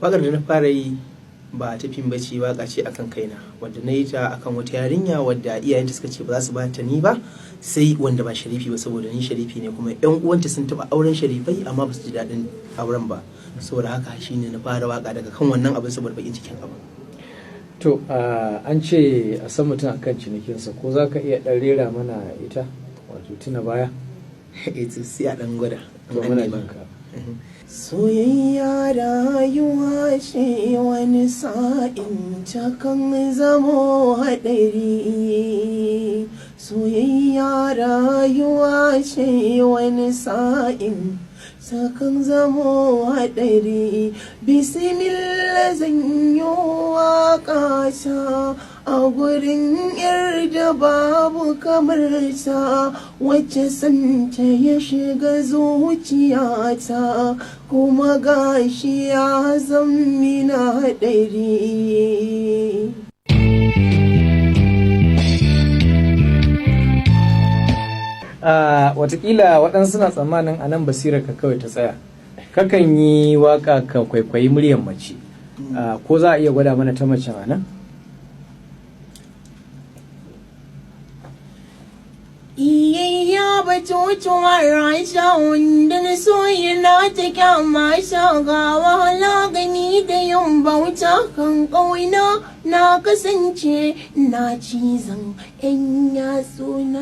Waƙar da na fara yi ba ta fim bace, waka ce akan kaina wadda na yi ta akan wata yarinya wadda iyayenta suka ce ba za su ba ta ni ba sai wanda ba sharifi ba, saboda ni sharifi ne, kuma yan uwanta sun taba auren sharifai amma ba su ji daɗin auren ba. Saboda haka shine na fara waka daga kan wannan abin, saboda bakin cikin abin. To, an ce a san mutum akan cinikinsa. Ko za ka iya ɗan rera mana ita, wato "Tuna Baya"? Eh, sai a ɗan gwada. To, muna jin ka. Soyayya rayuwa ce, wani sa'in takan zamo haɗari. Soyayya rayuwa ce, wani sa'in takan zamo haɗari. Bismillah, zan yi waƙa ta a gurin yar da babu kamar ta, wacce santa ya shiga zuciyata, kuma gashi ya zammina haɗari. Watakila waɗansu na tsammanin a nan basirar ka kawai ta tsaya. Kakan yi waka ka kwaikwayi muryar mace. Ko za a iya gwada mana ta macen a nan? Iyayya batutuwar rasha wanda na so yana ta kyamasha, ga wahala gani da yin bauta kan ƙauna, na kasance na cizon 'yan yatsuna.